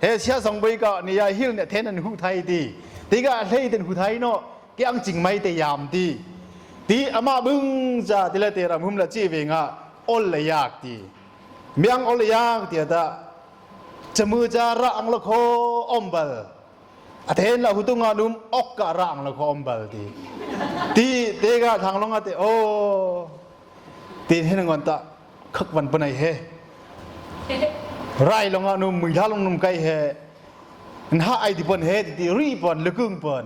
Asia sawng boi ka ni ya hil ne then an hu thai ti. Ti ka lei ten hu thai no. Ke ang ching mai te yam ti. Ti ama bung cha ti la te ram hum la chi ve nga ol la yak ti. Miang ol la yak ti ta. Chamu cha ra ang la kho om bal. A then la hu tu nga num ok ka ra ang la kho om bal ti. Ti te ka thang long a te o. Ti hen ngon ta khak van panai he. Rai long a num mui la long num kai he. Nha ai ti pon he ti ri pon lukung pon.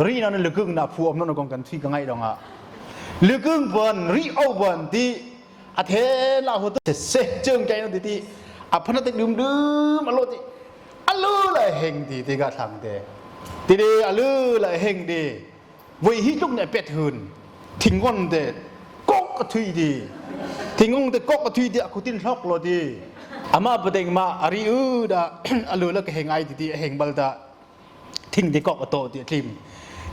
Ri na lukung na phu om no kong kan thui ka ngai dong a. Lukung pon ri au pon ti a the la ho to se se chung kai no ti ti. A phana te dum dum a lo ti. A lu la heng ti ti ga thang te. Ti de a lu la heng de. Voi hi tuk ne pet hun. Thing ngon te kok ka thui ti. Thing ngon te kok ka thui ti a kutin lhok lo ti. Ama pateng ma a ri u da a lu la ka heng ai ti ti a heng bal ta. Thing ti kok a to ti a tlim.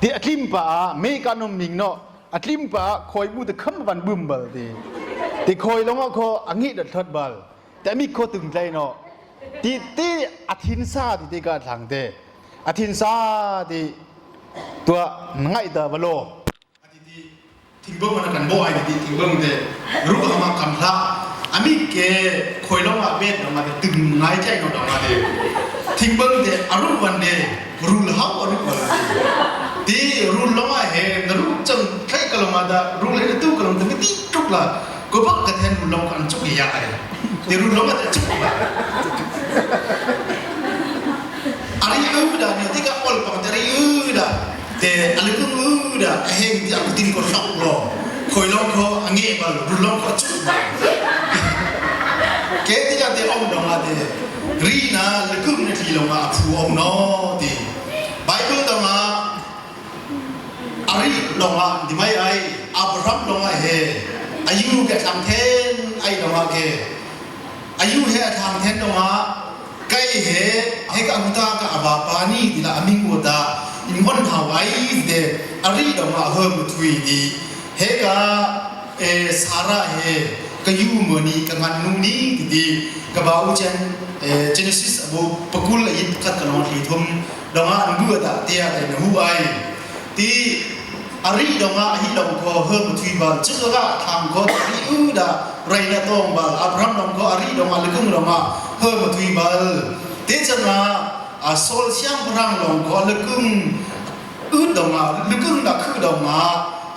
Ti a tlim pa a me ka nom ming no. A tlim pa a khoi bu ti kham ban bum bal ti. Ti khoi long a kho a ngi da thot bal. Ti a mi kho tung tlai no. Ti ti a thin sa ti ti ka thang te. A thin sa ti tua ngai ta ba lo. A ti ti ທິງເບິ່ງມັນກັນບໍ່ໄອ້ຕິທິງເບິ່ງເດ ລຸກອອກມາຄຳພະ ອາມິເກ ຂ້ອຍລອງມາເວັດອອກມາເດ ຕຶງງາຍໃຈເນາະອອກມາເດ ທິງເບິ່ງເດ ອາລຸວັນເດ ລຸລະເຮົາອາລຸວັນເດ ຕິລຸລະມາເຮນະລຸຈັ່ງໄຄກະລະມາດາ ລຸເລນະຕຸກະລະມາດາ ຕິຕຸກລະ ກໍບັກກະແທນລຸລະມາອັນຈຸກຍາໄອ ຕິລຸລະມາແຕ່ຈຸກລະ ອາລິອືດາເນຍ ຕິກະອົນປະກະຕິອາລິອືດາ Te alukung uda, aheng ti aku tin ko lok lo. Koi lok ko ange bal, bulong ko cuk bal. Ke ti ka te ong dong ate. Ri na lukung na ti long a phu ong no ti. Bible dong a, ari dong a, di mai ai, Abraham dong a he. Ayu ke thang then, ai dong a ke. Ayu he thang then dong a. Kai he, he ka amuta ka aba pani ti la aming uta, in hon hau ai de, ari dong a hom tui di. He ka, eh, Sara he, ka yu mo ni, ka ngan nu ni, ti di, ka ba u chen, eh, Genesis abu pakul a yip kat ka long ti thum, dong a ngu ta, tia, eh, na hu ai. Ti ari dong a, ahi dong ko, hom tui bal, chuk ka thang ko, ti u da, Rai na tong bal, Abraham dong ko, ari dong a, lukung dong a, hom tui bal. Te chang a, a sol siang prang dong ko, lukung, u dong a, lukung na khu dong a,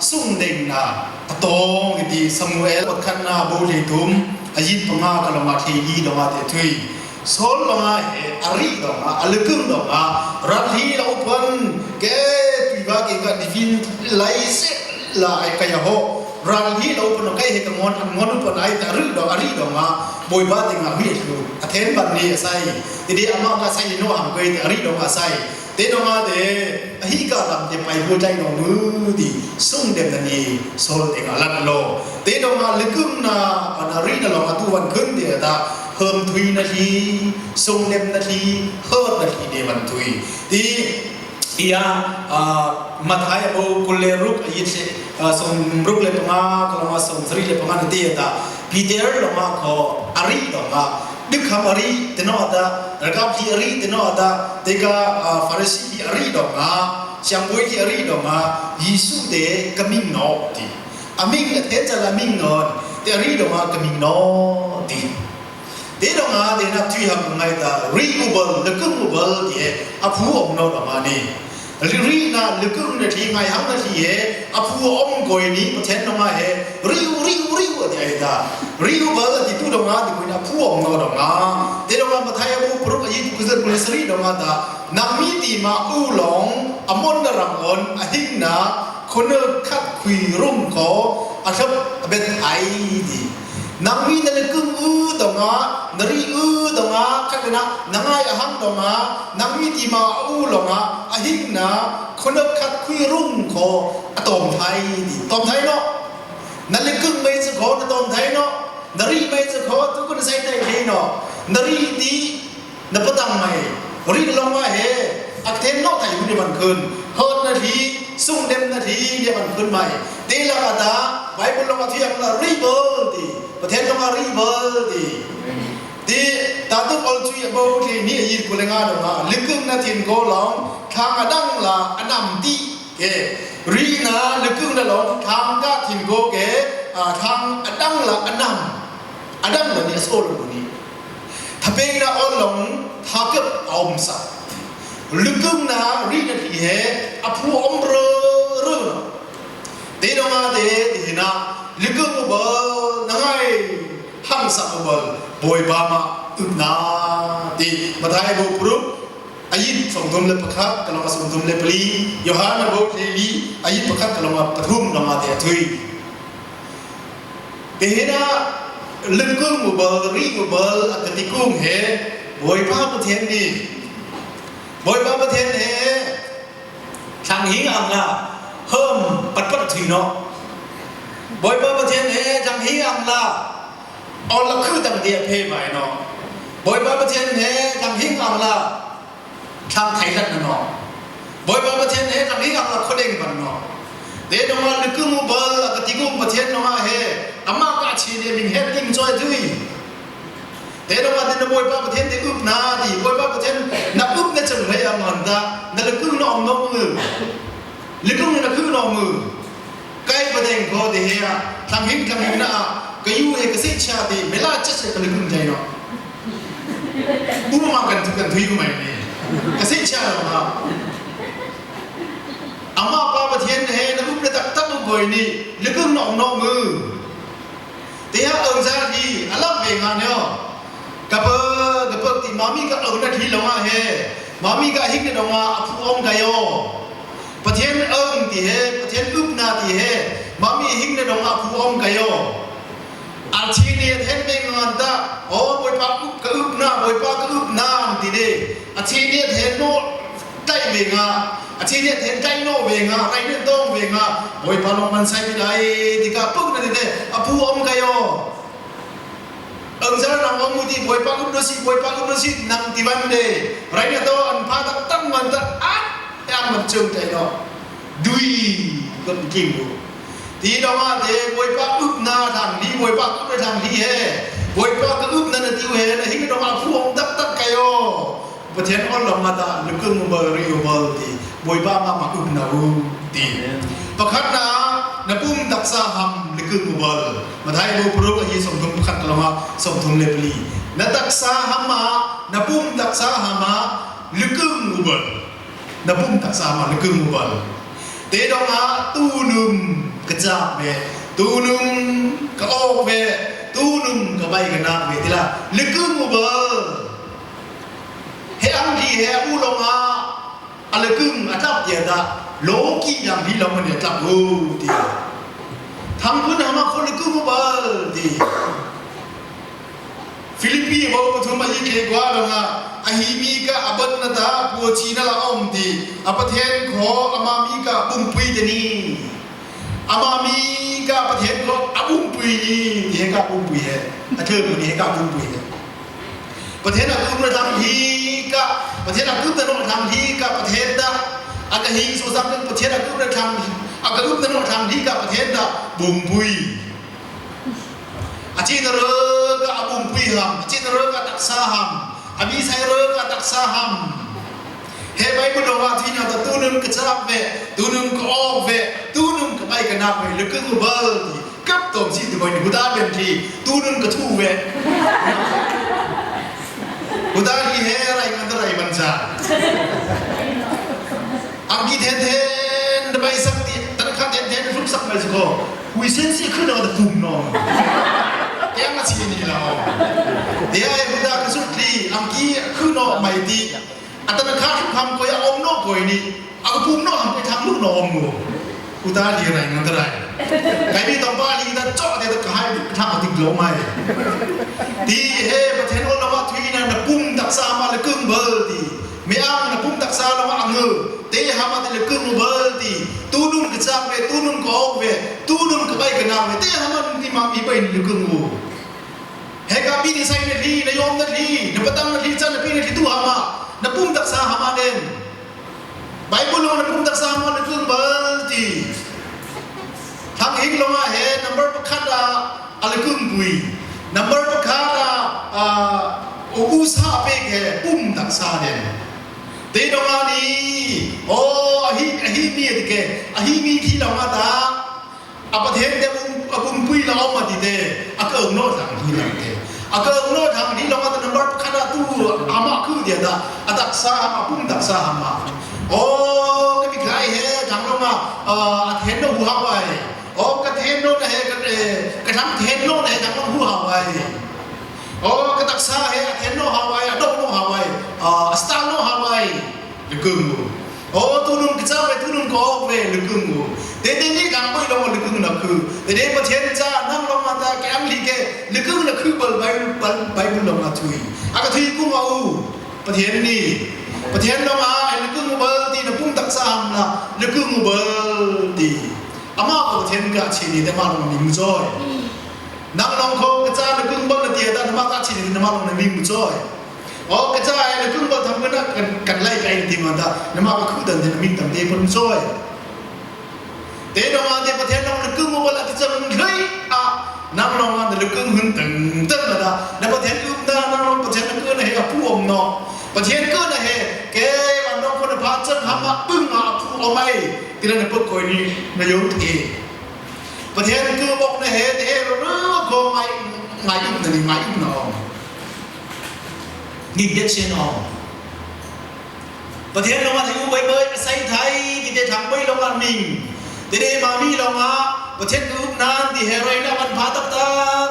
sung deng na, a tong ti Samuel, ot khan na, bu le tum, a yin panga ka long a, te li dong a, te tui. Sol long a he, ari dong a, a lukung dong a, rat hi la upan, ke tui ba ke ka divin lai se la ai ka ya ho. Ral hi lo pun kai he ka ngon an ngon pun ai ta ri dong a ri dong a. Boi ba te nga wi lu. A then ban ni sai. Ti de ama ka sai no am kai ta ri dong a sai. Te dong a de. A hi ka lam te pai bu tai dong mu ti. Sung dem na ni sol te nga lat lo. Te dong a lukung na an a ri na long a tu wan kun te ta. Hom tui na ti. Sung dem na ti. Hom na ti de wan tui. Ti Ia, a, Mathai a bu kul le ruk a yit se, a, som ruk le panga, ka long a som sri le panga na ti ta. Peter long a ko ari long a. Duk kham ari te no ta, rakap hi ari te no ta, te ka, a, Pharisee hi ari long a, siang bui hi ari long a, Yesu te ka ming no ti. A ming a te cha la ming no, te ari long a ka ming no ti. Te dong a, te na tui ham ngai ta, ri u bal, lukung u bal ti he, a phu om no dong a ni. Ri, ri na, lukung na ti ngai ham na ti he, a phu om koi ni, pa then dong a he, ri u, ri u, ri u ti ai ta. Ri u bal ti tu dong a, ti koi na phu om no dong a. Te dong a, Mathai a bu pruk a yit ku zan ku sri dong a ta. Nang mi ti ma u long, a mon na rang on, a hing na, khon khat khui rung ko, a thap a bet ai ti. Nang mi na lukung u dong a, na ri u dong a, khat na, na ngai a hang dong a, nang mi ti ma u long a, a hing na, khon khat khui rung ko, a tom thai ti. Tom thai no. Na lukung mai chu ko, na tom thai no. Na ri mai chu ko, tu kun sai thai thai no. Na ri ti, Na patang mai, ri long ma he, a then no thai hu ni man khun, hot na thi, sung dem na thi ni man khun mai. Te la ka ta, Bible long a thi ang la ri bol ti, pa then long a ri bol ti. Ti, ta tuk ol chui a bau ti ni a yit ku le nga dong a, lukung na tin ko long, thang a dang la a nam ti, ke, ri na lukung na long, thang ka tin ko ke, a, thang a dang la a nam, a dang la ni a so lu ni. Tha peng na ol long, tha kep a om sa. Lukung na ri na ti he, a phu om ro ro. Ti dong a te, ti na, lukung u bau na ngai. Hangsan u bal, Bawibama upna ti. Mathai bau paruk, a yit sawm thum le pakhat, ka long a sawm thum le pali. Yohana bau thum le li, a yit pakhat, ka long a pathum, long a te a thui. Te hena, lukung u bal, ri u bal, a ka ti kung he, Bawipa Pathian ni. Bawipa Pathian he, ທາງຫິງອັງລາ ເຮີມປັດປັດຖືເນາະ ບອຍປາປະເທນເຮ ທາງຫິງອັງລາ ເອົາລະຄືຕັງເດຍເພໄປເນາະ ບອຍປາປະເທນເຮ ທາງຫິງອັງລາ ທາງໄທລັດນະເນາະ ບອຍປາປະເທນເຮ ທາງຫິງອັງລາ ຄົເດັງບັນເນາະ ເດດອງມາ ລະຄືໝູ່ເບິລ ອາກະຕິກຸມປະເທນນອງມາເຮ ອາມາກະອາຊີເດມິງເຮ ຕິງຈອຍທຸຍ Te dong a te na Bawipa Pathian te upna ti, Bawipa Pathian na upna chang mai a ngan ta, na lukung na om nong mu. Lukung na lukung nong mu. Kai pa deng ko te he a, thang hing thang hing na a, ka yu he ka se cha te, me la cha cha ka lukung jai no. Upama kan tu kan tu yu mai ni. Ka se cha no ha. Ama pa Pathian he na upna tak tak ko ni, lukung na om nong mu. Te ha ong sa thi a lap ve nga neo. Ka pa, ka pa ti mami ka ong na thi long a he. Mami ka hing na dong a, a phu ong ka yo. Pathian ong ti he, Pathian upna ti he. Mami hing na dong a, a phu ong ka yo. A thi ni a then ve nga ta. O, Bawipa up, ka upna, Bawipa ka upna ti de. A thi ni a then no. Taih ve nga, a thi ni a then taih no ve nga, rai ni tong ve nga, Bawipa long man sai mi dai, ti ka puk na ti te, a phu om ka yo. Ang sa nang om mu ti, Bawipa up no si, Bawipa up no si, nang ti van de, rai ni to, an pha tak tang man ta, a, yang man chung tai no. Dui, kon king bu. Ti dong a te, Bawipa upna thang thi, Bawipa up na thang thi he. Bawipa ka upna na ti he, na hing dong a phu om tak tak ka yo. ປະທຽນອອນລະມາດາ ລະເກີງເບີ ຣີເບີ ຕີ ບອຍບາມາມາອຸບນາວ ຕີ ປະຄັດນາ ນະປຸມຕັກສາຫຳ ລະເກີງອຸເບີ ມາໄທໂບໂປຣກະຮີ ສົມທຸມປະຄັດກະລະມາ ສົມທຸມເລປະລີ ນະຕັກສາຫຳມາ ນະປຸມຕັກສາຫຳມາ ລະເກີງອຸເບີ ນະປຸມຕັກສາຫຳມາ ລະເກີງອຸເບີ ເຕດອກຫາ ຕູນຸມກະຈາກເວ ຕູນຸມກະອອກເວ ຕູນຸມກະໄບກະນາກເວ ຕິລະ ລະເກີງອຸເບີ ເຮອັງດີເຮອູລົງອາ ອາລະກຶງອາຕັບເຕຍຕະ ໂລກີດັງດີລະມັນເນຕະໂອ ຕິ ທັງພຸ້ນຫາມາຄົນລະກຶງບໍ່ເບີ ຕິ ຟີລິບປີເວົ້າປະທຸມອາອີເກກວາດອງອາ ອາຮີມີກະອາເບິດນະຕາ ປົວຈີນະລະອອມ ຕິ ອາປະເທນຂໍ ອາມາມີກະບຸງປຸຍຕະນີ ອາມາມີກະປະເທດກໍອາບຸງປຸຍ ເຮກະບຸງປຸຍເຮ ອາເທີບຸງເຮກະບຸງປຸຍເຮ ປະເທດອາກຸນນະທຳທີ່ກະ ປະເທດອາກຸນນະທຳທີ່ກະ ປະເທດດາ ອາກະຮີໂຊຊຳເປັນປະເທດອາກຸນນະທຳ ອາກະກຸນນະທຳທີ່ກະ ປະເທດດາ ບຸງປຸຍ ອາຈີນເຣີກະອາບຸງປຸຍຫຳ ອາຈີນເຣີກະຕັກສາຫຳ ອາມີໄຊເຣີກະຕັກສາຫຳ ເຮໄປບຸດອງອາທີນາຕະຕູໜຶ່ງກະຈາບເວ ຕູໜຶ່ງກະອອກເວ ຕູໜຶ່ງກະໄປກະນາບເວ ລະກຶງເບີ ກັບຕົງຊິດໄວ້ໃນຫູຕາເປັນທີ່ ຕູໜຶ່ງກະທູແວະ ຫູຕາທີ່ແຮໄລມັນຕະໄລບັນຊາ ອັງກິແທນແທນໄປສັກຕິ ຕະນະຄານແທນແທນທຸກສັກໄປສະກໍ ຫຸຍເຊັນຊິຄືນອນຕະກຸມນອນ ແກງມາຊີນີ້ລາວ ເດໄອຫູຕາກະສຸດທີ່ ອັງກິຄືນອນໄມຕິ ອາຕະນາຄາທຸກຄຳກອຍອາອົມໂນກອຍນີ້ ອາກະປຸມໂນຫຳໄປທາງລູກນອມໂງ ອຸຕາດີໄລມັນຕະໄລ ໄກມີຕອມປາລີຕາເຈາະແຕ່ຕະກາຍທາງອາຕິກໂລໄມ ຕີເຮປະເທນໂອລະວະທວີນານະປຸມຕັກສາມາລະກຶງເບີຕີ ເມອາງນະປຸມຕັກສາລະວະອາເງີ ເຕຫາມາເຕລະກຶງເບີຕີ ຕູນຸມກະຈາກເວ ຕູນຸມກະອອກເວ ຕູນຸມກະໄປກະນາເວ ເຕຫາມາຕິມາມີໄປລະກຶງໂອ ເຮກາປີນິໄຊນະທີ ນະຍອມນະທີ ນະປະຕັງນະທີ ຈັນນະປີນະທີ ຕູຫາມາ ນະປຸມຕັກສາຫາມາເດນ ໄບບຸນໂລນະປຸມຕັກສາຫາມາ ລະກຶງເບີຕີ ທາງເຮງລະມາເຮ ນຳເບີປະຄັດອາ ອາລະກຶງປຸຍ Number pakhatna, a, usa peke pum taksa den. Te dong ani, o, ahi, ahi mi tike, ahi mi thi long ata, a Pathen te bum, a bumpui la om ati te, a ka ong no thang hi lang te. A ka ong no thang hi long ata number pakhatna tu, ama khu dia ta, a taksa, a pum taksa ama. O, ka mi khai he, thang long a, a, a then no hu ha wai. O, ka then no na he, ka, e, ka thang then no na he, thang long hu ha wai. O, ka taksa he, a then no ha wai, a dong no ha wai, a, a style no ha wai, lukung u. O, tu num ka cha we, tu num ka ok we, lukung u. Te te ni kang boi long lukung na khu. Te te Pathen cha nang long ma ta ke ang li ke, lukung na khu bal bai, bal, bai bul long a thui. A ka thui kung a u. Pathen ni. Pathen long a, lukung u bal ti na pum taksa ham na, lukung u bal ti. Ama Pathen ka chi ni te ma long mi mu joi. Nang long kho ka cha na kung bol na tia ta, na ma ka chi ni na ma long na ming bu choi. O ka cha ai na kung bol tham na kan, kan lai kai ti ma ta, na ma ka khu dan na ming tam te pon choi. Te no ma te Pathen long na kung bol a ti chang lai a, nang long na kung hun tang tang ma ta. Na Pathen kung ta, nang long Pathen na kung na he a pu om no. Pathen kung na he, ke wan no ko na pha chang ha ma pung ma a pu om ai. Ti na na pok koi ni na yo te. Pathen kha bok na he te he ro ro ko ngai, ngai up na ni ngai up na ong. Ngi det sen ong. Pathen long a te u bai bai sai thai ti te thang bai long a ming. Te te ma mi long a Pathen kha up nan ti he roi na ban pha tak ta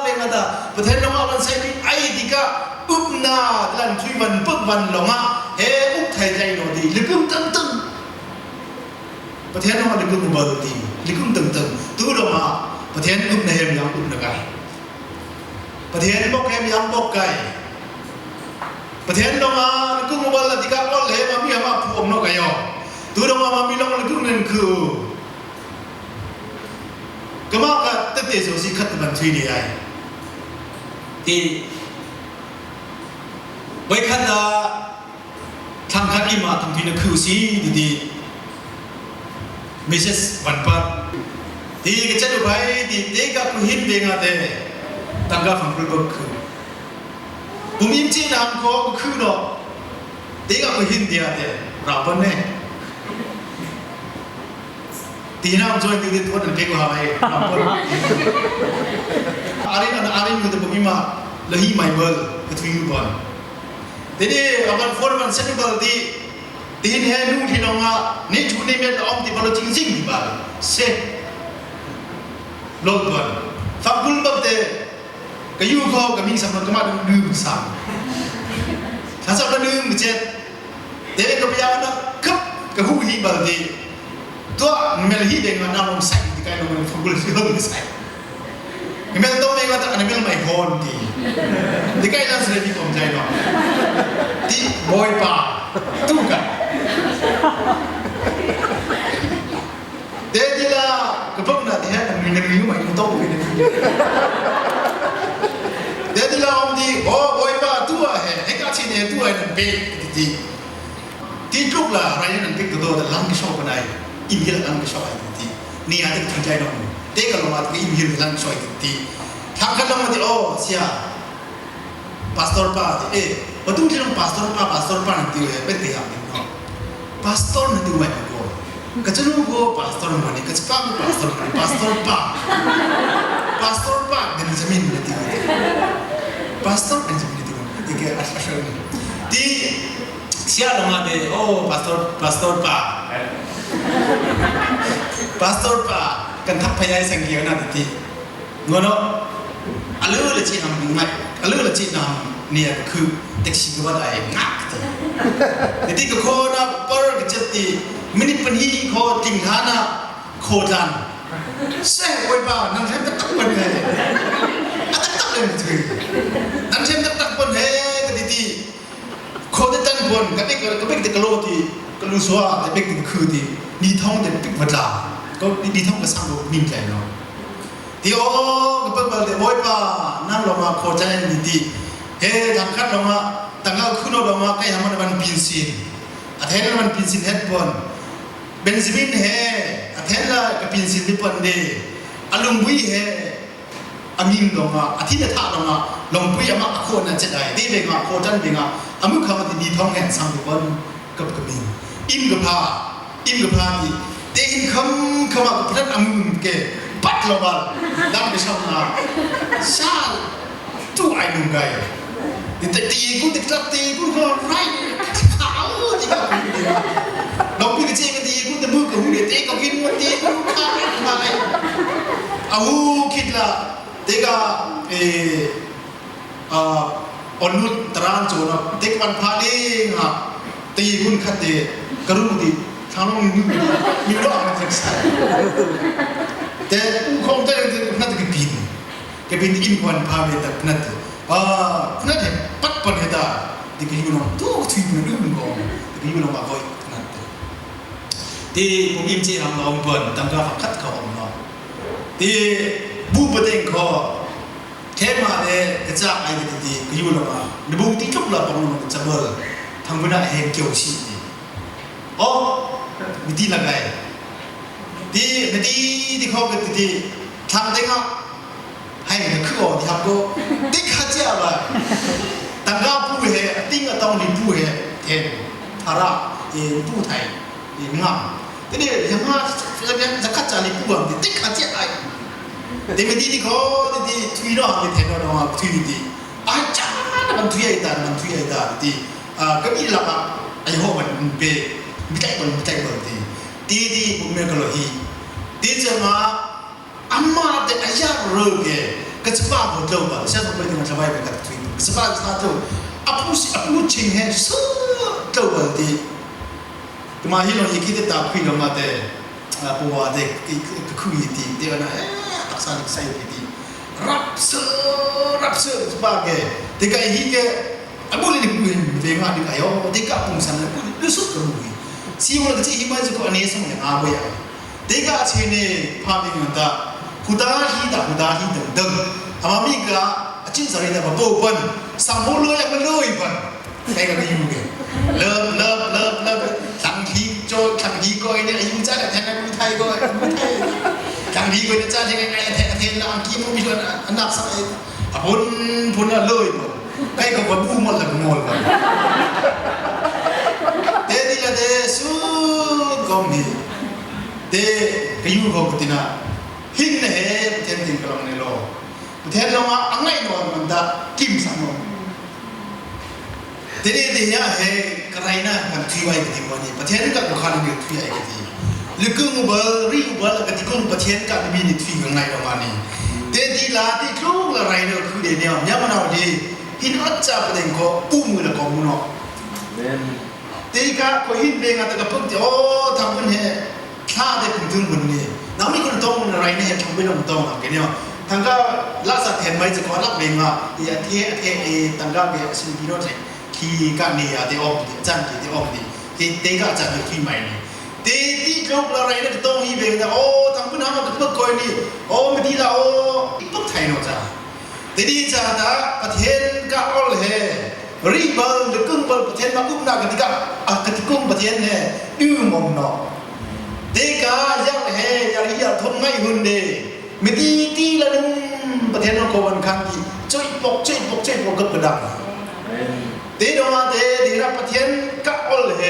pe nga ta. Pathen long a ban sai ti ai ti ka up na lan thui ban pek ban long a he up thai thai no ti le kum tang tang. Pathen long a le kum bal ti le kum tang tang. Tu long a Pathen up na he yang up na kai. Pathen bok hem yang bok kai. Pathen long a le kung bal la ti ka ol he ma mi ha ma phu om no ka yo. Tu long a ma mi long le kung nen khu. Ka ma ka te te so si khat ban thui ni ai. Ti. Bai khat la Thang khat i ma thang thui na khu si ti ti. Message ban pat. Ti ka chat u bai ti te ka khu hin te nga te. Tang ka phang khu bok khu. Bum im chi nam ko khu no. Te ka khu hin dia te. Ra ban ne. Ti na joi ti ti thon an pe ko ha bai. Arin an arin mu te bum ima. Lahi mai bal. Ka thui u ban. Te ni, a ban phone ban set bal ti, ti hin he nu ti long a, ni chu ni met om ti bal ching jing ti bal. Se. Lok bal. Fa kul bal te, ka yu ko ka ming sam ka ma du du sam. Sa sa ka du chet. Te ka pia na kap ka hu hi bal ti. Tua, mel hi deng na nong sai, ti kai nong fagul si hong sai. Mel to me ngata, ana mel mai hon ti. Ti kai na sre ti kom jai no. Ti boy pa, tu ka. Te ti la, ka pok na ti ha, mi na mi mai to ko ni. Te ti la om ti, oh, boy pa, tu a he, he ka chi ne, tu a he, pe, ti ti. Ti tluk la, rai nan pik to do, lang ki shop nai. Im hil lang ki shop ai ti. Ni ate ki jai dong. Te ka long at im hil lang ki shop ai ti. Thang ka long ti, oh, sia. Pastor pa ti, eh, patung ti long pastor pa, pastor pa nan ti, eh, pe ti ha ti no. Pastor nan ti wai ko. Ka chanu ko pastor mo ni, ka chapa ko pastor mo ni, pastor pa. Pastor pa, Benjamin nan ti. Pastor Benjamin nan ti. Ti ke asal ni. Ti Sia long a de, oh, pastor, pastor pa. Pastor pa, kan thak phayai sang kiu na ti. Ngono. Alu le chi nam ngai, alu le chi nam ni a khu taxi ko ba dai ngak ti. Ti ko na par ke chet ti, minit pani ko ting hana ko dan. Se koi pa, nan hem tak tak pan hai. A tak tak le ti. Nan hem tak tak pan hai, ka ti ti. Ko te tan pon, ka bek, ka bek te ka lo ti, ka lu swa, te bek te khu ti, ni thong te bek wadla. Ko ni, ni thong ka sang ko min kai no. Ti o, ka bek bal te boy pa, nan lo ma ko chan ni ti. He, thang khat lo ma, tang ka khu no lo ma, kai ha man ban pin sin. A then ban pin sin het pon. Benjamin he, a then la ka pin sin ti pon de. A lung bui he. ອາມິງດອງອາ ອາທິນນະທະດອງອາ ລອງປຸຍອາມະອາໂຄນະຈະໄດ້ ເດເວງອາໂຄຈັນເວງອາ ອາມຶກຄະມະຕິດີທອງແຫ່ງສັງເດວັນ ກັບກະມິງ ອິມກະພາ ອິມກະພາຕິ ເຕອິນຄຳ ຄຳມາກະພະລັດອາມຶງເກ ບັດລະບັນ ດັນໄປຊຳນາ ຊາ ຕູໄອນຸງໄກ ເຕ ເຕ ເຕກຸນ ເຕກະເຕກຸນ ກໍໄລ ຂາວ ເຕກະກຸນ ດອກປີກະເຈກະເຕກຸນ ເຕມືກະຫູ ເຕກະກິນ ເຕກຸນ ຂາວ ມາໄລ ອາຫູ ຄິດລະ ເຕກະ ເອ ອາ ອອນນຸດຕະລານໂຈນະ ເຕກະວັນພາເດງະ ເຕກຸນ ຄະເຕ ກະລຸງ ເຕ ທາງລົງ ມີດອກ ມັນຈັກໄສ ແຕ່ອູຂອງເຕ ເຕ ເຕ ເຕກະປິນ ກະເປັນອິນຄວັນພາເວຕະພະນັດ ອາ ພະນັດເຫັນປັດປະເນຕາ ຕິກະຢູ່ນຳໂຕກະທຸຍເປັນອຶ່ງກອງ ຕິກະຢູ່ນຳມາເວີຍພະນັດ ຕິ ປຸງອິມເຈຮັງລອງເປີນ ຕັງກາຝັກຄັດເຂົາອອມເນາະ ຕິ ບູປະເຕັງຂໍ ເທມາເດ ກະຈາກໄອກະຕິຕິ ກະຢູ່ນຳມາ ນະບຸງຕິທຸກລະປະມຸນກະຈະເບີ ທັງເວນະແຫ່ງກຽວຊີ ອໍ ວິທີລະໄກ ຕິ ນະຕິ ຕິຂໍກະຕິຕິ ທັງເຕັງອະ ໃຫ້ນະຄືອອກຕິຮັບໂກ ຕິກະຈະບາ ຕັງກາປູເຮ ຕິງອະຕອງລິປູເຮ ເທນ ທາຣະ ເອ ປູໄທ ເອ ງາມ ຕິເດ ຍັງມາ ຈະ ຈະ ຈະຄັດຈາລິປູ ຕິກະຈະໄອ ເດເມດີ ຕິຂໍ ຕິ ຕິ ທຸຍເນາະ ຕິເທນເນາະ ທຸຍ ຕິ ອາຈານ ມັນທຸຍໄອຕາ ມັນທຸຍໄອຕາ ຕິ ອາ ກະມີລະອາ ອາຍຸຫົກມັນເປ ມີໃຈເບິ່ງ ມີໃຈເບິ່ງ ຕິ ຕິ ຕິ ບຸນເມກະໂລຮີ ຕິ ຈະມາ ອາມາເຕ ອາຍາເຣເກ ກະສະປາໂກໂຕບາ ຊາໂຕເປຕິມາສະບາຍເປກະທຸຍ ກະສະປາສາໂຕ ອາປູ ອາປູຊິງເຮ ຊາໂຕບາ ຕິ ກະມາຮີໂລຮີ ກິເຕຕາ ຄຸຍລະມາເຕ ອາ ປົວເຕ ກະ ກະ ກະຄຸຍຕິ ເຕວະນາ ເອ ຕັກສາລິກໄຊຕິ ຣັບເຊີ ຣັບເຊີ ສະປາເກ ເຕກະອີຮີເກ ອາບຸລິນິກຸນເວງາດິກາຍອ ເຕກະປຸງສັນ ອາບຸລິ ດຸສຸກະມຸຍ ຊີວະລະກະຈິ ຫິມາຍະໂຄ ອາເນສະມະຍາ ອາເວຍາ ເຕກະເຊເນ ພາເມງະຕະ ຄຸຕາຮີຕະ ຄຸຕາຮີຕັງເຕັງ ອາມາມິກະ ອາຈິນສາເຣຕະ ປະໂປເປິນ ສຳໂພເລີຍະ ອາມາເລີຍເປິນ ໃຄກະກະຢູເກ ເລີບ ເລີບ ເລີບ ເລີບ ສັງທີໂຈ ສັງທີກອຍເນຍ ອາຍຸຈາກແທນອາກຸໄທກອຍ ອາກຸໄທ ສັງທີກອຍຈາກແທນໄອແທນລາວ ອັງກິດບໍ່ມີສ່ວນອັນດັບສັກ ອາພຸນ ພຸນລະເລີຍ ໃກ້ເຂົາກະບູໝົດລະໂມລ ເຕຕິລະເຕສຸກອມຮີ ເຕກະຢູໂຄກະຕິນາ ຫິນນະເຮ ເທນຕິງກະລັງເນໂລ ປະເທດລາວອາໄງນອນມັນດາກິມສານອນ ເຕເດເດຍາເຮກະໄລນາກັນທີ່ໄວ້ກະຕິວານີ ປະເທດກະບຸຄານເດທຸຍໄອກະຕິ ຫຼືກຶງອຸເບີ ຣີອຸເບີ ລະກະຕິກຸງປະເທດກະມີນິທຸຍກັນໄງປະມານນີ້ ເຕດີລາຕິລຸງລະໄລເດີຄືເດເນຍ ຍາມະນາວດີ ຫິນອັດຈາປະເດັງກໍປູມືລະກໍມູເນາະ ເມນ ເຕກະໂຄຫິນເບງາຕະກະປຶກຕິ ໂອ ທາງເພິ່ນແຮ ຄາເດພຸນເຖິງບຸນນີ້ ນຳມີຄົນຕ້ອງລະໄລແນ່ ທຳເປັນອອງຕ້ອງເນາະ ເກເນຍ ທາງກະລະສະແທນໄວ້ຈະຂໍລັກເບງາ ເອ ເທ ເທ ເອ ຕັງກະເບ ຊິນພີໂນ ຄີກະເນຍ ເຕອອກ ຈັນ ເຕອອກ ເຕ ເຕກະຈັນ ທີ່ໃໝ່ນີ້ ເຕຕິໂລກລະໄລນະ ຕ້ອງມີເບງາ ໂອ ທາງພຸ້ນຫາມາກະເປິກກອຍນີ້ ໂອ ມາດີລາ ໂອ ອີປອກໄທເນາະຈາ ເຕດີຈາຕາ ປະເທນກະອອລແຮ ຣີເບີລ ຫຼືກຶ່ງເບີລ ປະເທນມາກຸບນາກະຕິກະ ອາກະຕິກຸງປະເທນແຮ ດືມອມເນາະ ເຕກາຍັງແຮ ຢາກເຮຢາກທົມໄງຮຸນເດ ເມດີຕີລະນຸມ ປະເທນນະຄອນວັນຄັນທີ່ ຈຸ້ຍປົກ ຈຸ້ຍປົກ ຈຸ້ຍປົກ ເກີບກະດັງ ເຕດອງອາເຕ ດີລະປະເທນກະອອລແຮ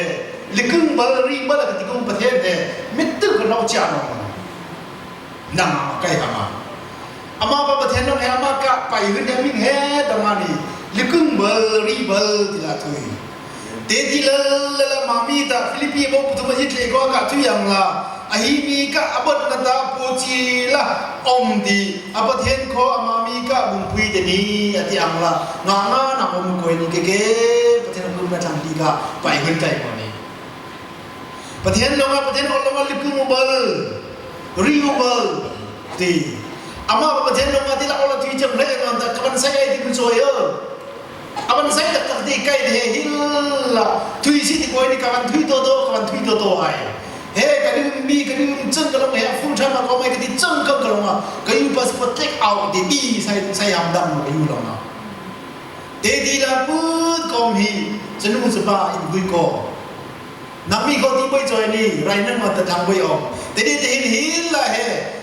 ຫຼືກຶ່ງເບີລ ຣີເບີລ ອາກະຕິກຸງປະເທນແຮ ເມດຕຶກກະນອກຈານອງ ນຳມາໃກ້ອາມາ ອາມາປະປະເທນນຳແຮ ອາມາກະໄປຫືນແດນມິງແຮ ດອງອານີ ລິກຶງເບີ ຣີເບີ ຕິລາທຸຍ ເຕຕິເລີ ລະລະມາມີຕາ ຟີລິບປີ ໂບ ປຸທຸມະຢິດ ເລກອກະທຸຍອາມລາ ອະຮີມີກະອາເບີດນະຕາ ໂປຈີລາ ອອມດີ ອາປະເທນຄໍ ອາມາມີກະບຸງປຸຍ ເຕນີ ອາຕິອາມລາ ງາງານາ ໂອມຸໂກຍນິເກເກ ປະເທນອາກຸນນະທັງດີກະ ໄປຫືນໄກກວ່ານີ້ ປະເທດລົງມາ ປະເທດອອກລົງມາ ລິກຶງເບີ ຣີເບີ ຕິ ອາມາປະເທດລົງມາ ຕິລະອອລະທຸຍເຈີເລນອນຕະກະວັນໄຊໄອຕິບຸນໂຊຍເອີ ອາວັນໄຊຕະກະຕິໄກເດເຮ ຫິລລະ ທຸຍຊິຕິໂກຍນິກະວັນທຸຍໂຕໂຕ ກະວັນທຸຍໂຕໂຕໄອ ເຮກະດື່ມບີກະດື່ມເຈິງກະລົງເຮ ຟູທຳມະກອໄມກະຕິເຈິງເກີງກະລົງມາ ກະຢູ່ປາສະໂປເຕັກເອົາຕິບີ ໄຊ ໄຊຫຳດຳກະຢູ່ລົງມາ ເຕດີລາປືດກອມຮີ ສະໜູສະປາອິນກຸຍໂກ ນຳມີໂຄຕິເບີຍຈອຍນີ ໄລນຳມາຕະທັງເບີຍອອງ ເຕດີເຕຫິນຫິນລາເຮ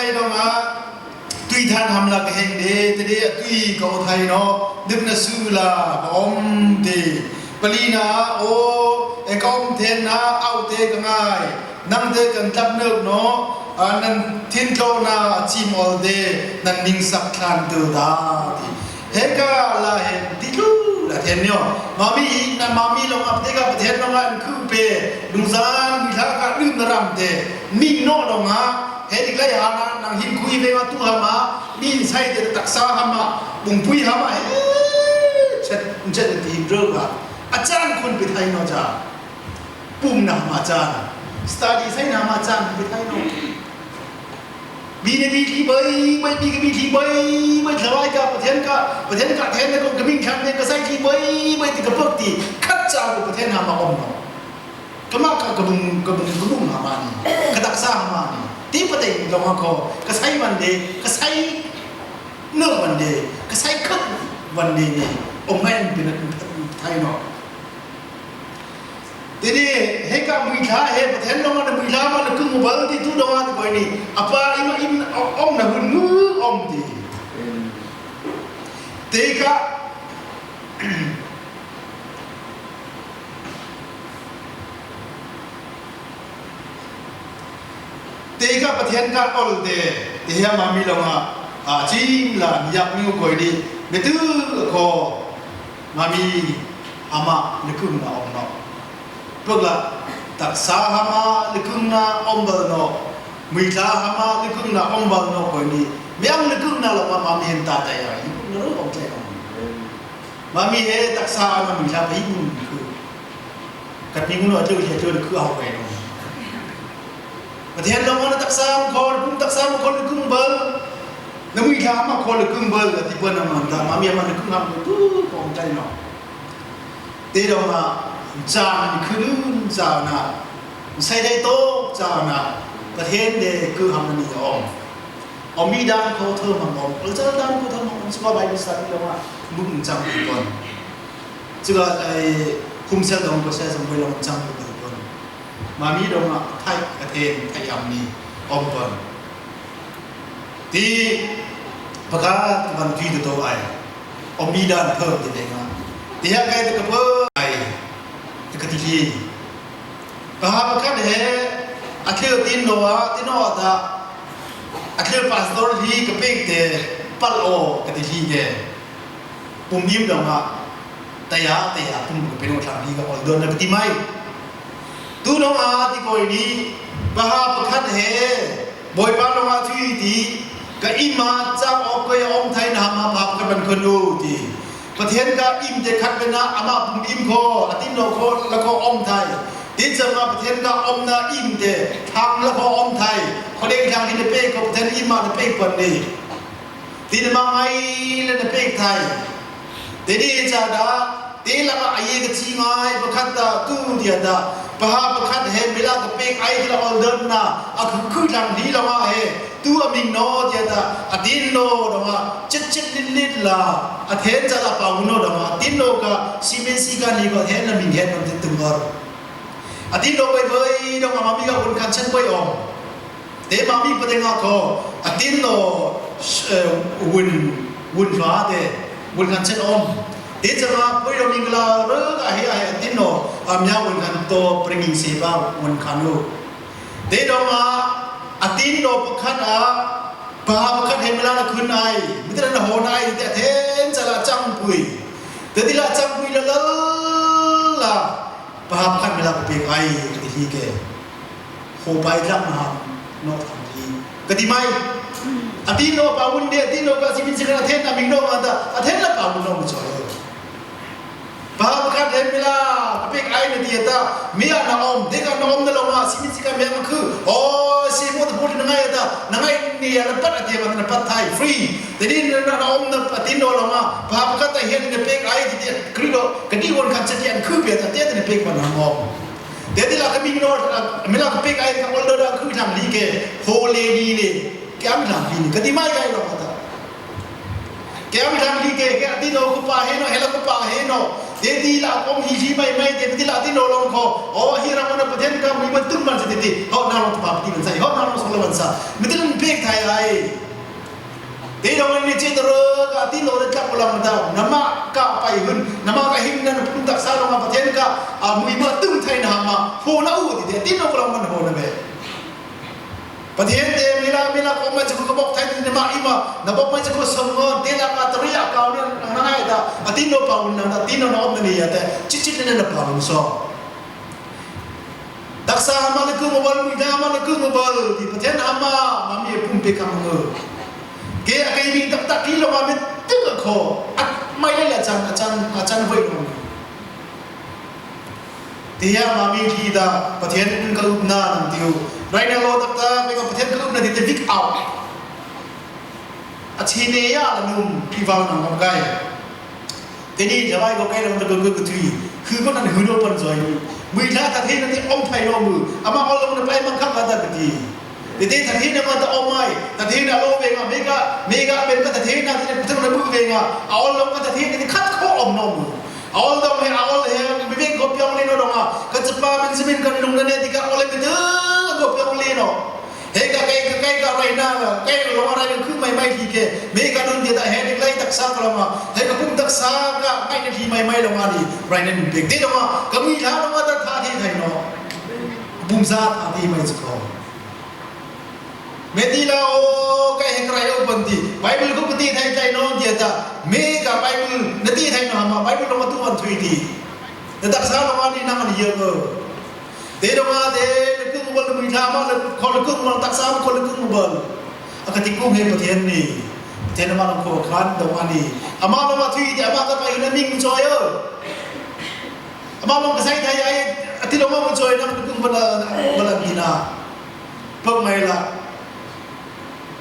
ໄທດອກອາ ຕຸຍທານຫຳລະກະແຮງເດ ແຕ່ເດອະຕຸຍກະໂອໄທເນາະ ດຶບນະຊູລາກະອອມເດ ປະລີນາໂອ ເອກະອອມເທນນາ ເອົາເຕກະງາຍ ນັງເຕກັນຕັບເນີກເນາະ ອັນນັ້ນທິນໂຕນາ ອາຊີມອອລເດ ນັນນິງສັກຄານເຕີດາ ເຮກາລາເຮນຕິລູລາເທນເນາະ ມາມີອີກນະ ມາມີລອງອັບເຕກະປະເທດລອງອັນຄືເປ ດຸງສານວິທາກະດື່ມນະຣຳເຕ ມີເນາະລອງອາ ເຮັດອີກຫຼາຍຫານະ ນັ່ງຫີນຄຸຍເວວາຕຸຫາມາ ມີໃຊ້ແຕ່ຕັກສາຫາມາ ປຸງປຸຍຫາມາ ເຮັດ ເຮັດ ເຮັດຕີເລີ່ມວ່າ ອາຈານຄົນໄປໄທເນາະຈາ ປຸງນຳອາຈານ ສະຕາດີໃຊ້ນຳອາຈານໄປໄທເນາະ ມີແຕ່ມີທີ່ເບີຍ ເບີຍ ມີກະມີທີ່ເບີຍ ເບີຍ ຖວາຍກະປະເທນກະ ປະເທນກະແທນ ແລ້ວກໍກະມິງຄັນ ແລ້ວກໍໃຊ້ທີ່ເບີຍ ເບີຍ ຕິກະເປິກຕີ ຄັດຈາກປະເທນຫາມາອອມເນາະ. ກະມາກະ ກະບຸງ ກະບຸງ ກະບຸງຫາມານີ້ ກະຕັກສາຫາມານີ້ ຕິປະເຕັນກະມາກໍ ກະໃຊ້ວັນເດ ກະໃຊ້ເນີກວັນເດ ກະໃຊ້ເຄິກວັນເດນີ້ ອອມແມ່ນເປັນໄທເນາະ. ທີນີ້ເຮັດກະມືທາ ເຮັດປະເທນລອງມາມືທາມາລະກຶ່ງເບິ່ງຕິ ຕຸດອງມາຕິກອຍນີ້ ອາປາອີມາອີມອອມນະຫຶນງືອອອມຕິ ເຕກະ ເຕກະປະເທນການອອນເດ ເຕເຮຍມາມີລະມາ ອາ ຈີມລານຍັກມີໂອກອຍດີ ເມຕື້ກະ ມາມີອາມາລຶກຶງນາອອມເນາະ ເພິກລະ ຕັກສາຫາມາລຶກຶງນາອອມເບິນເນາະ ມີທາຫາມາລຶກຶງນາອອມເບິນເນາະ ກອຍດີ ແມ່ງລຶກຶງນາລະມາ ມາມີເຫັນຕາໃຈອາຍ ນະອອມໃຈອອມ ມາມີເຮຕັກສາອານາມີທາໄປບຸນຄື ກັນມີງຸນເຈົ້າເຈົ້າຄືເຮົາໄປເນາະ ປະເທດລາວມານະຕັກສາມາຂໍກຸມຕັກສາມາຂໍລຶກຶງເບິລ ນະມີທາມາຂໍລຶກຶງເບິລ ກະຕິເປີນນຳມັນຕາມາເມຍມັນລຶກຶງນຳຕູຂອງໃຈເນາະ ເຕດອກມາຈານຄືນຈານນະ ໃສ່ໄດ້ໂຕຈານນະ ປະເທດເດຄືຫຳນະມີອອມ ອອມມີດານໂຄເທີມາອອມ ເອີ ຈານດານໂຄເທີມາອອມ ສະພາບາຍວິສາລະວ່າ ມຶງຈັງອີກກ່ອນ ຈະວ່າໄອ້ຄຸມເຊລດອງກໍແຊສຳໄວ້ລອງຈັງອີກກ່ອນ ມາມີດອງອະໄທກະເທນໄທອຳນີອອມກ່ອນ ທີ່ປະກາດວັນທີໂຕໂຕໄອ ອອມມີດານເພີ່ມທີ່ເດງາ ທີ່ຍາກໄກຕະກະເພີໄອ ຕະກະຕິທີ່ ປະຫາປະຄັດແຮ ອາເຄອຕິນໂນອາ ຕິນໂນອາຕາ ອາເຄອປາສໂຕລີກະເປກເຕ ປັລໂອກະຕິທີ່ເຕ ປຸມອີມດອງອາ ຕະຍາ ຕະຍາ ປຸມກະເປໂນທາງດີກະອອຍເດີນນະກະຕິໄມ ຕູນອງອາຕິໂກຍນີ ປະຫາປະຄັດແຮ ບອຍປານອງອາທຸຍຕິ ກະອີມາຈາກອອກເກຍອອມໄທນະຫາມາພາບກັນບັນເຄີນໂອຕິ ປະເທນກາອີມເຕຄັດເປັນນາອາມາປຸງອີມຄໍ ອາຕິນໂນຄໍ ລະຄໍອອມໄທ ຕິຈະມາປະເທນກາອອມນາອີມເຕ ທາງລະຄໍອອມໄທ ຂໍເດງທາງທີ່ເດເປກ ຂໍປະເທນອີມມາເດເປກປະເດ ຕິນະມາໄງ ລະເດເປກໄທ ເຕດີຈາດາ ເຕລະອາເຍກະຈີງາຍ ປະຄັດຕາຕູດຽດາ ປະຫາປະຄັດແຮມເວລາກະເປກໄອ ເວລາອອນເດີນນາ ອາຄື ຄືທາງດີລະມາເຮ ຕູອາມິງໂນດຽດາ ອາຕິນໂນດອງອາ ເຈັດເຈັດລິດລິດລາ ອາເທນຈາລະປາວຸໂນດອງອາ ອາຕິນໂນກະ ຊີເມນຊີການີກະເທນອາມິງເຮນນຳຕິດຕຸງອອ ອາຕິນໂນໄປເບີຍ ດອງອາມາມີກະອຸນຄັນເຊັ່ນໄປອອງ ເຕມາມີປະເທດງາຄໍ ອາຕິນໂນ ເອີ ວຸນ ວຸນຟາເຕ ວຸນຄັນເຊັ່ນອອມ ເຕຈະມາເປີຍໂດມິງກະລາເຣິກອາເຮອາເຮອາຕິນໂນ ອາມຍາວຸນຄັນໂຕປະງິງເຊບາ ວຸນຄານູ ເຕດອງອາ ອາຕິນໂນປະຄັດອາ ປະຫາປະຄັດເຫັນເວລານະຄືນອາຍ ມີແຕ່ນະໂຫນອາຍ ແຕ່ເທນຈະລະຈັງປຸຍ ເຕຕິລະຈັງປຸຍລະເລີລາ ປະຫາປະຄັດເວລາປະເພດໄອ ກະຕິທີ່ແກ່ ໂຄໄປລັກມະຫານອກທາງທີ່ ກະຕິໄມ ອາຕິໂນປາວຸນເດ ອາຕິໂນກະຊິມິນຊິກະອາເທນ ອາມິງໂນອາຕາ ອາເທນລະປາວຸນໂນມະຈອຍ ປະຫາປະຄັດເຫັນເວລາປະເພດໄອ ນະຕິອາຕາ ເມຍນາອອມ ເດກະນາອອມນະລອງມາ ຊິມິນຊິກະເມຍມະຄື ໂອ ຊິໂມຕະໂພດນະໄງອາຕາ ນະໄງເນຍລະປັດອາເຕມານະປັດໄທ ຟຣີ ເຕນີ້ນາອອມນະອາຕິໂນລອງມາ ປະຫາປະຄັດໄຕເຫັນເນເປກໄອ ຕິເຕກະລິໂດ ກະດີວົນຄັນສະຕຽນຄືເປຍຕາເຕຕະເນເປກບັນຫາມອມ ເດຕິລາກະມິງໂນ ເມລາກະເປັກໄອກະໂອລເດີດາຄືທາງລີເກ ໂຮເລດີເລ ແກມທາງລີເກ ກະຕິມາຍໄກລອກອາຕາ ແກມທາງລີເກ ແກຕິໂນຄຸປາເຮໂນ ເຮລາຄຸປາເຮໂນ ເດຕິລາກອມຮີຊີໄມໄມ ເດຕິລາຕິໂນລອງຄໍ ໂອ ຮີຣາມະນະປະເທນກາມີບັນຕຶມມັນສະຕິຕິ ເຮົານາລອງຕະປາປະຕິມັນໄຊ ເຮົານາລອງສຸລະວັນສາ ເມຕິລະເປັກໄທໄອ ເຕດອງເນເຈຕະເຣກະຕິໂນເຣຈັກໂອລາມະດາວ ນະມະກະໄປຫຶນ ນະມະກະຫິມນະນະພຸນຕັກສາລະມາປະເທນກະ ອາ ມຸຍມະຕຶງໄທນະຫາມາ ໂຫນະອູຕິເຕ ຕິໂນກະລອງມັນໂຫນະເບ ປະເທນເຕ ເມລາ ເມລາກອມມາຈະກະບອກໄທນະມະອິມະ ນະບອກມາຈະກະສມງອນ ເຕລະກາຕະລິຍະກາວນະນະໄງຕາ ອາຕິໂນປາວຸນນະ ອາຕິໂນນອມນະເນຍະແຕ ຈິດຈິດນະນະປາວຸນຊອ ຕັກ Sa ma leukeung mo bal, muita ma leukeung mo bal, ti pathian ama, ma mi pum pe kam nge. Ke akai bing tak tak ki lo ma me tuk ko. At mai le la chan, a chan, a chan hoi lo. Ti ya ma mi ti da, pathian ka upna nang tiu. Rai na lo tak tak, pe ka pathian ka upna ti te vik au. A chi ne ya la num, ki val nang kam kai. Te ni ຊາວບ້ານກໍໃກ້ລະມັນກະເກີດກະທຸຍ ຄືຄົນນັ້ນຫືໂດນປັນຈອຍ ມືລາທາເທນະຕິອອງໄທໂລມື ອາມາອອນລົງນະໄປມັງຄັບກະຕະກະຕິ ເຕເຕທາເທນະມາຕະອອມໄມ້ ທາເທນະໂລເວງາ ເມກະ ເມກະເປັນກະທາເທນະທີ່ໄດ້ເຖິງລະມືເວງາ ອອນລົງກະທາເທນະທີ່ຂັດຂໍ້ອອມໂນມື ອອນລົງເຮ ອອນເຮ ເວງກໍປຽງເລໂນດອງອາ ກະຈະປາເປັນຊິເມັນກັນລົງນະເນຕິກະອອນເລເມເຕີກໍປຽງເລໂນ ເຮກະໄກກະໄກກະໄຣນາກະໄກລອງອາໄຣນາຄືໄມໄມທີ່ເກ ເມກະດຸນເດຕະແຮເດັກໄລຕັກສາກະລອງອາ ເຮກະປຸ້ມຕັກສາກະໄມນາທີ່ໄມໄມລອງອາດີ ໄຣນາໜຶ່ງເປັກເຕດອງອາ ກະມີທາລອງອາຕະທາທີ່ໄທເນາະ ບຸ້ມສາທາທີ່ໄມສະກອງ ເມຕິລາໂອ ໄກເຮກະໄຣໂອເປິນຕິ ໄບເບິນຄຸປະຕິໄທໄຈນອນເດຕະ ເມກະໄບເບິນນະຕິໄທນອມາ ໄບເບິນລອງອາຕຸອັນທຸຍຕິ ແຕ່ຕັກສາລອງອາດີນຳອັນເຍອເກີ Te dong a te, lukung ubal, mui thama, le, ko lukung ubal, taksa ko lukung ubal. Aka ti kung he Pathian ni. Pathian ama long ko khan dong ani. Ama long a thui te ama ka pai na ming choi ơ. Ama long ka sai thai ai, ati long ma choi nang lukung bala, bala dina. Pok mai la.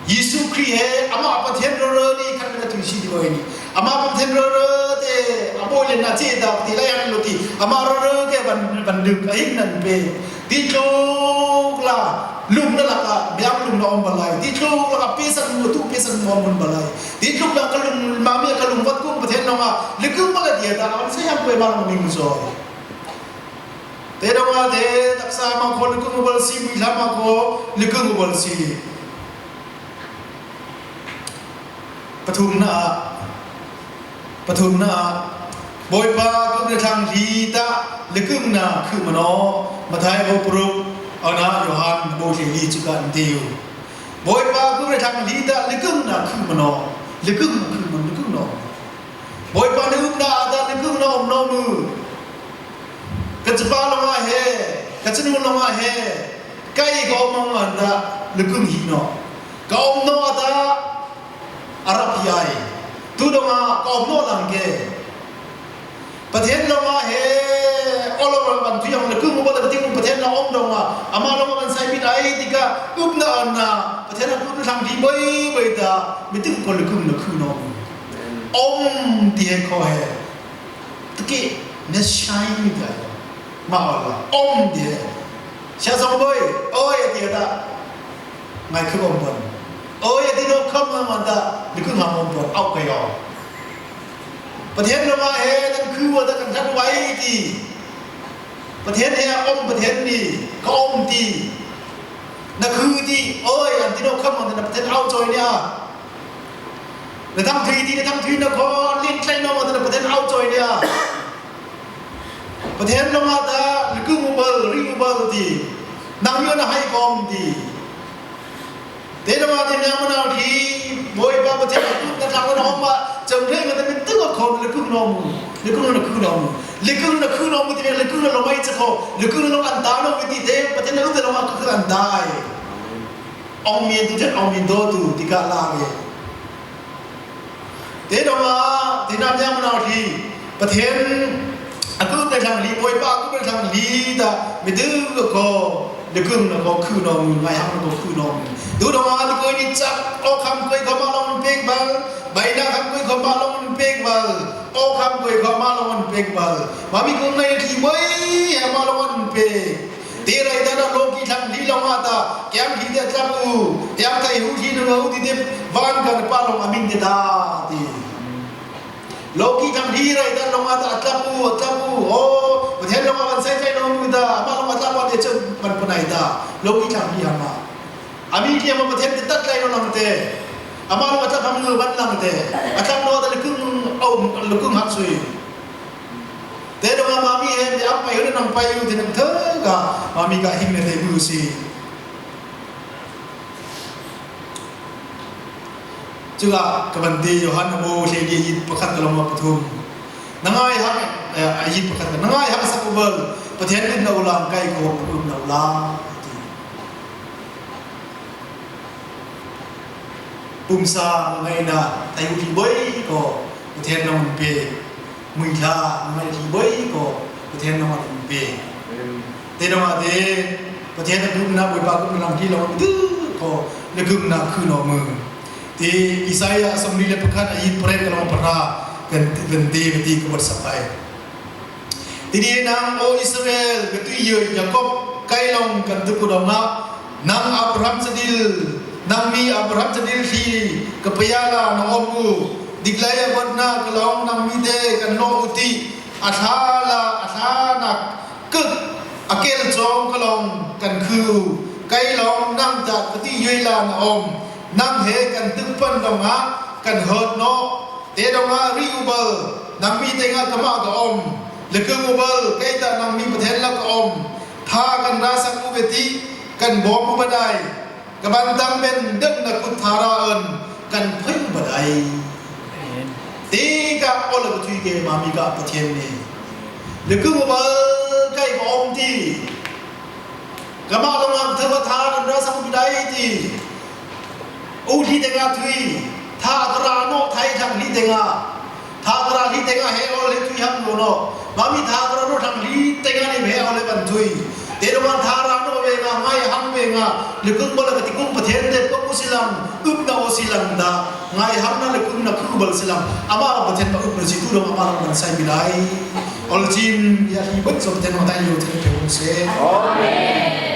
Jisu Khrist he, ama Pathian rorơ ni khan na thui si di boi ni. Ama Pathian rorơ te, abo len na che da, ti la yan lo ti. Ama rorơ ke ban, ban duk a hin nan pe. Ti tluk la, lum na la ka, biang lum na om balai. Ti tluk la ka, pi san mu tu, pi san mu mun balai. Ti tluk la ka lum, ma mi ka lum wat kum Pathian na ma. Lukung bala dia da, am se yang kue ma long ming so. Te dong a te, taksa ma ko lukung ubal si, mui thama ko lukung ubal si. ປະທຸມນະ ປະທຸມນະ ໂບຍປາກຸນທາງລີຕະ ລະກຶງນາຄືມະນໍ ມະທາຍໂບປລຸກ ອານາໂຍຮັນ ໂບເທລີຈຸກະນຕິວ ໂບຍປາກຸນທາງລີຕະ ລະກຶງນາຄືມະນໍ ລະກຶງນາຄືມະນໍ ລະກຶງນໍ ໂບຍປານອຶບນາອາຕາ ລະກຶງນໍ ອມນໍມື ກະຈະປາລົງອາເຮ ກະຈະນູລົງອາເຮ ໄກກໍອມມອງອັນຕະ ລະກຶງຮີນໍ ກະອມນໍອາຕາ ອາຣະພີໄອ ຕູດອງອາກອມໂນລັງເກ ປະເທດລາວມາເຮ ອອລອບບັນທຸຍອງນະກຶງບໍ່ໄດ້ປະຕິກຸງປະເທດລາວອອມດອງອາ ອາມາລາວມາບັນໄຊບິດໄອຕິກະ ອຶບນາອັນນາ ປະເທດລາວພຸດທະທຳດີເບີຍເບີຍຕາ ມີຕຶກຄົນລະກຶງນະຄືນອມ ອອມຕິເຮຄອເຮ ຕະກິເນໄຊມິດໄອ ມາອອນລາ ອອມເດ ຊາຊອງເບີຍ ໂອຍ ອາຕິອາຕະ ໄງຄືອອມບອນ ໂອຍ ອາຕິໂນຄຳມາມັນຕະ ມີຄືຫາອອມບອນ ເອົາໄປອອກ ປະເທດລະມາເອ ນັ້ນຄືວ່າຕະກັນທັນໄວ້ຕິ ປະເທດເອ ອອມປະເທດນີ້ ກະອອມຕິ ນະຄືຕິ ໂອຍ ອາຕິໂນຄຳມາມັນຕະ ປະເທດເອົາຈອຍເນຍ ລະທັງທຣີຕີ ລະທັງທຣີນະຄອນ ລິນໄຊນອກ ປະເທດເອົາຈອຍເນຍ ປະເທດລະມາຕາ ລະກຶງອຸເບີ ລິງອຸເບີຕີ ນາງຍວນນະໄຮກອມຕີ ເຕລະມາເຕນາມະນາວທີ ໂບຍປາປະເທດລະກຸນ ຕະທັງລະນອມມາ ເຈີເພງລະເປັນຕຶກອະຄອນ ລະກຶງນອມ ລະກຶງນະຄືນອມ ລະກຶງນະຄືນອມ ລະກຶງນະລະໄມຈະຄອ ລະກຶງນະລະອັນຕານອມ ວິຕິເຕ ປະເທດລະລຸເຕລະມາ ກະຄືອັນຕາຍ ອອງມີນຕຸເຈັດ ອອງມີນໂຕຕຸຕິກະລາເວ ເຕດອງອາ ເຕນາມຍາມະນາວທີ ປະເທນອາກຸນໃນທາງລີ ໂອຍປາອາກຸນໃນທາງລີຕາ ເມຕຶກກອ ເດກຶງນະກອຄືນອງ ໄງຮັງນະກອຄືນອງ ດູດອງອາ ຕະໂກຍນິດຈັກ ອອກຄຳກວຍເຂົ້າມາລອງເປັກບາລ ໃບໜ້າຄຳກວຍເຂົ້າມາລອງເປັກບາລ ອອກຄຳກວຍເຂົ້າມາລອງເປັກບາລ ມາມີກຸນໃນທີເວີຍ ມາລອງເປັກ Ti rai ta na loki thang li long ata, kiam li te tlapu, kiam tai hu thi nung hu ti te van kan pa long amin te ta ti. Loki thang li rai ta long ata tlapu, tlapu, o, pathen long avan sai tai long mu ta, ama long atlapu te chun pan panai ta, loki thang li ama. Ami ki ama pathen te tat lai long te, ama long atlap ham ngu ban lang te, atlap long ata lekung, o, lekung hak sui. Te dong a mami he, te ampai hu nang pai hu te nang thơ ka, mami ka hing ne te bu si. Chu ka, ka ban te Yohan a bo se dia yit pakhat ka long ma pathum. Nangai ha, eh, yit pakhat ka, nangai ha sa ku bal. ປະທຽນອຶມນາອຸລາງ ໄກກໍອຶມນາອຸລາງ ປຸງຊາງໄງນະ ໄທອຸທີເບົຍກໍປະທຽນນອງເປ ມຸຍທາງໄງທີເບົຍກໍປະທຽນນອງເປ ເຕນອງອາເຕ ປະທຽນອະດຸນນະ ບົຍປາກຸນລັງທີ່ລອງດືກໍລະກຶມນະຄືນອງມື ທີ່ອິສາຍາສຳລີແລະປະຄານອາຍິດເປຣດກະລອງປະທາ ເປັນ ເປັນເຕປະຕິກະບົດສະໄປ ທີນີ້ນາງ ໂອອິສຣາເອລ ກະຕຸຍເຢີຍຢາກົບ ໄກລອງກັນຕຶກກຸດອງນະ ນາງອາບຣາຮັມຊະດິລ ນາງມີອາບຣາຮັມຊະດິລທີ່ກະປະຍາລານອອມອູ ດິກໄລອາເບິດນາກະລອງ ນາງມີເຕກັນໂນອຸຕິ ອາທາລາ ອາທານັກ ກຶກ ອາເກລຈອງກະລອງກັນຄື ໄກລອງນາງຈາກກະຕິເຢີຍລານອອມ ນາງເຮກັນຕຶກເປັນດອງອາ ກັນເຮີດເນາະ ເຕດອງອາ ຣີອຸເບິລ ນາງມີເຕງາກະມະກະອອມ ລະກຶງອຸເບິລ ໄກຕະນາງມີປະເທດລະກະອອມ ພາກັນລາສັງອຸເວຕິ ກັນບອມອຸບະໄດ ກະບັນຕັງເປັນເດິກນະກຸດທາຣາເອິນ ກັນເພິ່ງບໍ່ໄດ້ ເຕກະໂອລະກະທຸຍເກມາມີກະປະເທດເນ ລະກຶງອຸເບິລ ໄກກະອອມຕິ ກະມະລົງມາເທວະທານລະສັງພິໄດຕິ ອູທີເຕງາທຸຍ ທາກະລາໂນໄທທັງລີເຕງາ ທາກະລາລີເຕງາເຮໂອເລທຸຍຮັງໂນ ມາມີທາກະລາໂນທັງລີເຕງານີ້ເຮໂອເລບັນທຸຍ ເຕລະວັນທາຣາໂນເວງາ ໄງຮັງເວງາ ລະກຶງບໍລະກະຕິກຸມປະເທດເດປະກຸສິລັງ ອຶບນາໂອສິລັງດາ ໄງຮັງນະລະກຶງນະຄືບໍລະສິລັງ ອາມາລະປະເທດປະອຶບນະຊິຕູດອງ ອາມາລະບັນໄຊບິໄລ ອອລະຈິນ ຍາທີເບິດສົມເທນມາໄຕໂຍເທນເປໂອເຊ ອາເມນ.